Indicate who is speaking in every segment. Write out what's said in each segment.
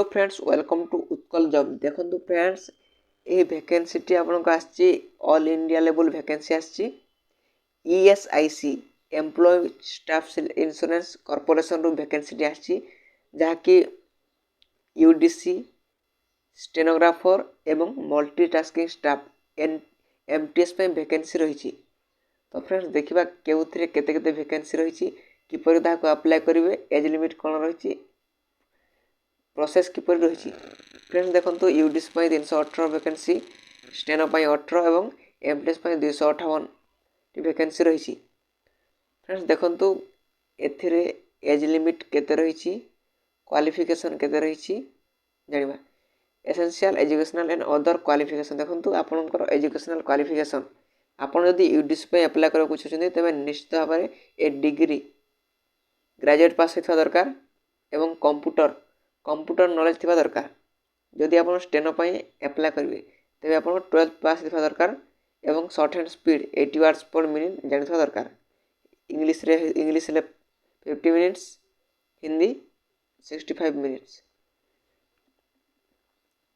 Speaker 1: Friends, welcome to Utkal Job. ଦେଖନ୍ତୁ friends, ଏହି ଭ୍ୟାକେନ୍ସିଟି ଆପଣଙ୍କ ଆସିଛି, ଅଲ୍ ଇଣ୍ଡିଆ ଲେଭେଲ୍ ଭ୍ୟାକେନ୍ସି ଆସିଛି। ESIC, employee staff insurance କର୍ପୋରେସନରୁ ଭ୍ୟାକେନ୍ସିଟି ଆସିଛି, ଯାହାକି ୟୁଡିସି, ଷ୍ଟେନୋଗ୍ରାଫର ଏବଂ ମଲ୍ଟିଟାସ୍କିଂ ଷ୍ଟାଫ୍, MTS ପାଇଁ ଭ୍ୟାକେନ୍ସି ରହିଛି। ତ ଫ୍ରେଣ୍ଡସ୍, ଦେଖିବା କେଉଁଥିରେ କେତେ କେତେ ଭ୍ୟାକେନ୍ସି ରହିଛି, କିପରି ତାହାକୁ ଆପ୍ଲାଏ କରିବେ, ଏଜ୍ ଲିମିଟ୍ କ'ଣ ରହିଛି, ପ୍ରୋସେସ୍ କିପରି ରହିଛି। ଫ୍ରେଣ୍ଡସ୍, ଦେଖନ୍ତୁ, ୟୁଡିସି ପାଇଁ 318 ଭ୍ୟାକେନ୍ସି, ଷ୍ଟେନୋ ପାଇଁ 18 ଏବଂ MTS ପାଇଁ 258ଟି ଭ୍ୟାକେନ୍ସି ରହିଛି। ଫ୍ରେଣ୍ଡସ୍, ଦେଖନ୍ତୁ, ଏଥିରେ ଏଜ୍ ଲିମିଟ୍ କେତେ ରହିଛି, କ୍ୱାଲିଫିକେସନ୍ କେତେ ରହିଛି ଜାଣିବା। Essential educational and other qualification. ଦେଖନ୍ତୁ, ଆପଣଙ୍କର ଏଜୁକେସନାଲ୍ କ୍ୱାଲିଫିକେସନ୍, ଆପଣ ଯଦି ୟୁଡିସି ପାଇଁ ଆପ୍ଲାଏ କରିବାକୁ ଚାହୁଁଛନ୍ତି, ତେବେ ନିଶ୍ଚିତ ଭାବରେ ଏ ଡିଗ୍ରୀ ଗ୍ରାଜୁଏଟ୍ ପାସ୍ ହୋଇଥିବା ଦରକାର ଏବଂ କମ୍ପ୍ୟୁଟର ନଲେଜ୍ ଥିବା ଦରକାର। ଯଦି ଆପଣ ଷ୍ଟେନୋ ପାଇଁ ଆପ୍ଲାଏ କରିବେ, ତେବେ ଆପଣ 12th pass ହେଇଥିବା ଦରକାର ଏବଂ short hand speed 80 words per minute ଜାଣିଥିବା ଦରକାର। ଇଂଲିଶ ହେଲେ 50 minutes, Hindi 65 minutes.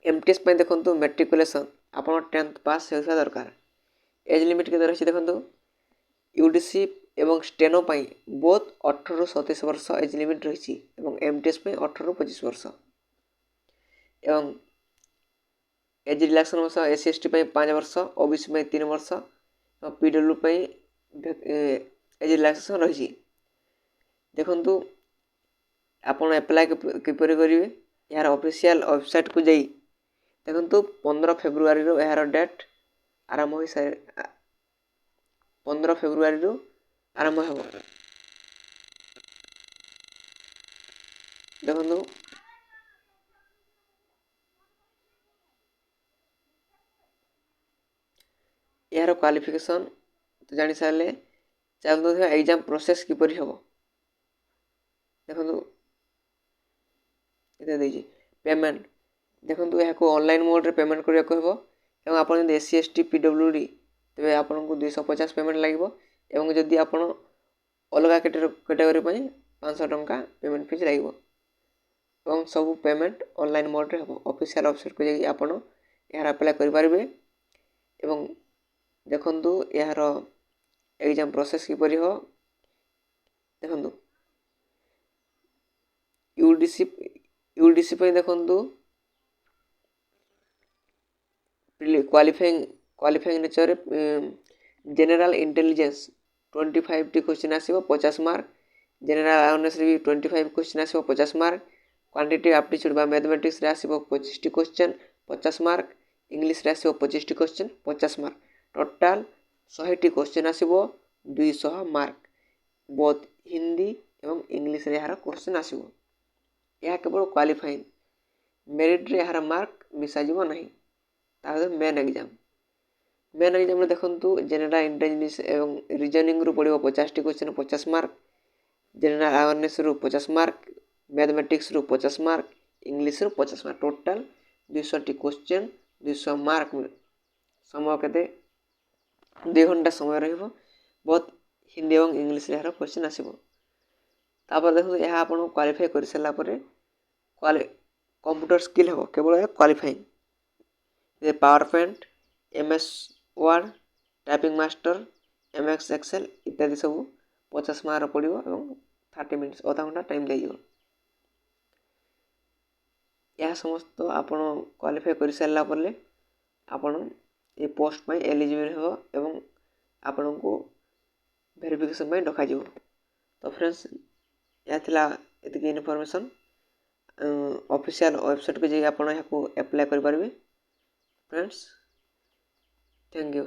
Speaker 1: MTS ପାଇଁ ଦେଖନ୍ତୁ, ମେଟ୍ରିକୁଲେସନ୍, ଆପଣ 10th pass ହେଉଥିବା ଦରକାର। ଏଜ୍ ଲିମିଟ୍ କେତେ ରହିଛି ଦେଖନ୍ତୁ। ୟୁଡିସି ଏବଂ ଷ୍ଟେନୋ ପାଇଁ ବୋଥ୍ 18ରୁ 27 ବର୍ଷ ଏଜ୍ ଲିମିଟ୍ ରହିଛି ଏବଂ MTS ପାଇଁ 18ରୁ 25 ବର୍ଷ। ଏବଂ ଏଜ୍ ରିଲାକ୍ସେସନ୍ ବର୍ଷ, SC, ST ପାଇଁ 5 ବର୍ଷ, OBC ପାଇଁ 3 ବର୍ଷ ଏବଂ PW ପାଇଁ ଏଜ୍ ରିଲାକ୍ସେସନ୍ ରହିଛି। ଦେଖନ୍ତୁ, ଆପଣ ଆପ୍ଲାଏ କିପରି କରିବେ? ଏହାର ଅଫିସିଆଲ୍ ୱେବସାଇଟ୍କୁ ଯାଇ ଦେଖନ୍ତୁ, 15 ଫେବୃଆରୀରୁ ଏହାର ଡେଟ୍ ଆରମ୍ଭ ହୋଇସାରି, 15 ଫେବୃଆରୀରୁ ଆରମ୍ଭ ହେବ। ଦେଖନ୍ତୁ, ଏହାର କ୍ୱାଲିଫିକେସନ୍ ତ ଜାଣିସାରିଲେ, ଚାଲନ୍ତୁ ଦେଖିବା ଏକ୍ଜାମ୍ ପ୍ରୋସେସ୍ କିପରି ହେବ। ଦେଖନ୍ତୁ, ଏତେ ଦେଇଛି ପେମେଣ୍ଟ। ଦେଖନ୍ତୁ, ଏହାକୁ ଅନଲାଇନ୍ ମୋଡ଼୍ରେ ପେମେଣ୍ଟ କରିବାକୁ ହେବ ଏବଂ ଆପଣ ଯଦି SC, ST, PWD, ତେବେ ଆପଣଙ୍କୁ 250 ପେମେଣ୍ଟ ଲାଗିବ ଏବଂ ଯଦି ଆପଣ ଅଲଗା କ୍ୟାଟେଗୋରୀ ପାଇଁ 500 ଟଙ୍କା ପେମେଣ୍ଟ ଫିଜ୍ ଲାଗିବ ଏବଂ ସବୁ ପେମେଣ୍ଟ ଅନଲାଇନ୍ ମୋଡ଼୍ରେ ହେବ। ଅଫିସିଆଲ୍ ୱେବସାଇଟ୍କୁ ଯାଇକି ଆପଣ ଏହାର ଆପ୍ଲାଏ କରିପାରିବେ ଏବଂ ଦେଖନ୍ତୁ, ଏହାର ଏକ୍ଜାମ୍ ପ୍ରୋସେସ୍ କିପରି ହେବ। ଦେଖନ୍ତୁ, ୟୁଡିସି ପାଇଁ ଦେଖନ୍ତୁ, କ୍ୱାଲିଫାଇଂ ନେଚରରେ ଜେନେରାଲ ଇଣ୍ଟେଲିଜେନ୍ସ 25ଟି କ୍ୱେଶ୍ଚିନ୍ ଆସିବ, 50 ମାର୍କ। ଜେନେରାଲ ଆୱାରନେସ୍ରେ ବି 25 କ୍ୱେଶ୍ଚିନ୍ ଆସିବ, 50 ମାର୍କ। କ୍ୱାଣ୍ଟିଟେଟିଭ୍ ଆପ୍ଟିଚ୍ୟୁଡ଼୍ ବା ମ୍ୟାଥମେଟିକ୍ସରେ ଆସିବ 25ଟି କ୍ୱେଶ୍ଚନ୍, 50 ମାର୍କ। ଇଂଲିଶରେ ଆସିବ 25ଟି କ୍ୱେଶ୍ଚନ୍, 50 ମାର୍କ। ଟୋଟାଲ୍ 100ଟି କ୍ୱେଶ୍ଚନ୍ ଆସିବ, 200 ମାର୍କ। ବୋଥ୍ ହିନ୍ଦୀ ଏବଂ ଇଂଲିଶରେ ଏହାର କ୍ୱେଶ୍ଚନ୍ ଆସିବ। ଏହା କେବଳ କ୍ୱାଲିଫାଇଂ, ମେରିଟ୍ରେ ଏହାର ମାର୍କ ମିଶାଯିବ ନାହିଁ। ତାହେଲେ ମେନ୍ ଏକ୍ଜାମ୍ରେ ଦେଖନ୍ତୁ, ଜେନେରାଲ ଇଣ୍ଟେଲିଜେନ୍ସ ଏବଂ ରିଜନିଂରୁ ପଡ଼ିବ 50ଟି କ୍ୱେଶ୍ଚନ୍, 50 ମାର୍କ। ଜେନେରାଲ ଆୱାରନେସ୍ରୁ 50 ମାର୍କ, ମ୍ୟାଥମେଟିକ୍ସରୁ 50 ମାର୍କ, ଇଂଲିଶରୁ 50 ମାର୍କ। ଟୋଟାଲ୍ 200ଟି କ୍ୱେଶ୍ଚନ୍, 200 ମାର୍କ। ସମୟ କେତେ? 2 ଘଣ୍ଟା ସମୟ ରହିବ। ବୋଥ୍ ହିନ୍ଦୀ ଏବଂ ଇଂଲିଶରେ ଏହାର କ୍ୱେଶ୍ଚନ୍ ଆସିବ। ତାପରେ ଦେଖନ୍ତୁ, ଏହା ଆପଣ କ୍ୱାଲିଫାଇ କରିସାରିଲା ପରେ କମ୍ପ୍ୟୁଟର ସ୍କିଲ୍ ହେବ। କେବଳ ଏହା qualifying, PowerPoint, MS Word, typing master, MS Excel ଇତ୍ୟାଦି ସବୁ 50 ମାର୍କ ପଡ଼ିବ ଏବଂ 30 ମିନିଟ୍ସ, ଅଧା ଘଣ୍ଟା ଟାଇମ୍ ଦିଆଯିବ। ଏହା ସମସ୍ତ ଆପଣ କ୍ୱାଲିଫାଇ କରିସାରିଲା ପରେ ଆପଣ ଏ ପୋଷ୍ଟ ପାଇଁ ଏଲିଜିବଲ୍ ହେବ ଏବଂ ଆପଣଙ୍କୁ ଭେରିଫିକେସନ୍ ପାଇଁ ଡକାଯିବ। ତ ଫ୍ରେଣ୍ଡସ୍, ଏହା ଥିଲା ଏତିକି ଇନଫର୍ମେସନ୍। ଅଫିସିଆଲ୍ ୱେବସାଇଟ୍କୁ ଯାଇ ଆପଣ ଏହାକୁ ଆପ୍ଲାଏ କରିପାରିବେ। Friends, thank you.